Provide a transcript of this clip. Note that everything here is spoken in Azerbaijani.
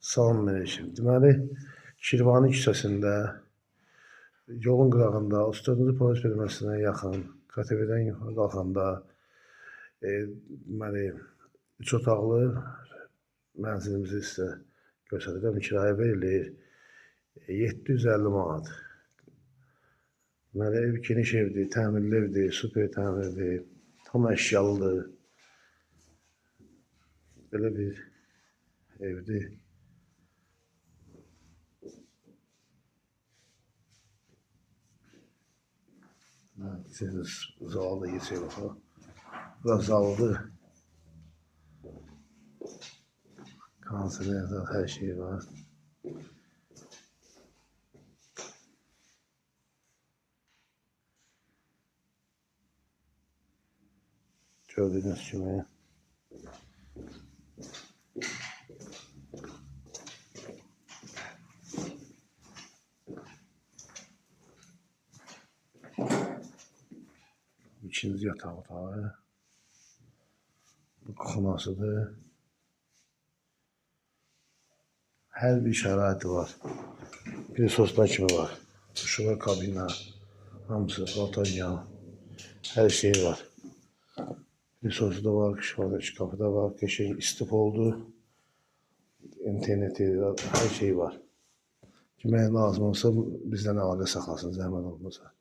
Salam əleykum. Deməli, Şirvani küçəsində, yolun qırağında, 34-cü polis bölməsinə yaxın, KTV-dən yuxarı qalxanda, deməli, 3 otaqlı mənzilimizi sizə göstərirəm. Kirayə verilir. 750 manat. Deməli, ev geniş evdir, təmirli evdir, super təmirlidir, tam əşyalıdır. Belə bir evdir. Zala da geçək baxaq. Bura zalıdır. Kondisioner, hər şey var. Gördüyünüz kimi. İkinci yataq otağı. Bu kuxunasıdır. Hər bir şəraiti var. Bir sosna kimi var. Duşu var, kabina, hamısı, paltaryan, hər şey var. Bir sosu da var, şkafı da var, qəşəng istif oldu. İnterneti, hər şey var. Kimə lazım olsa bizdən əlaqə saxlasın, zəhmət olmasa.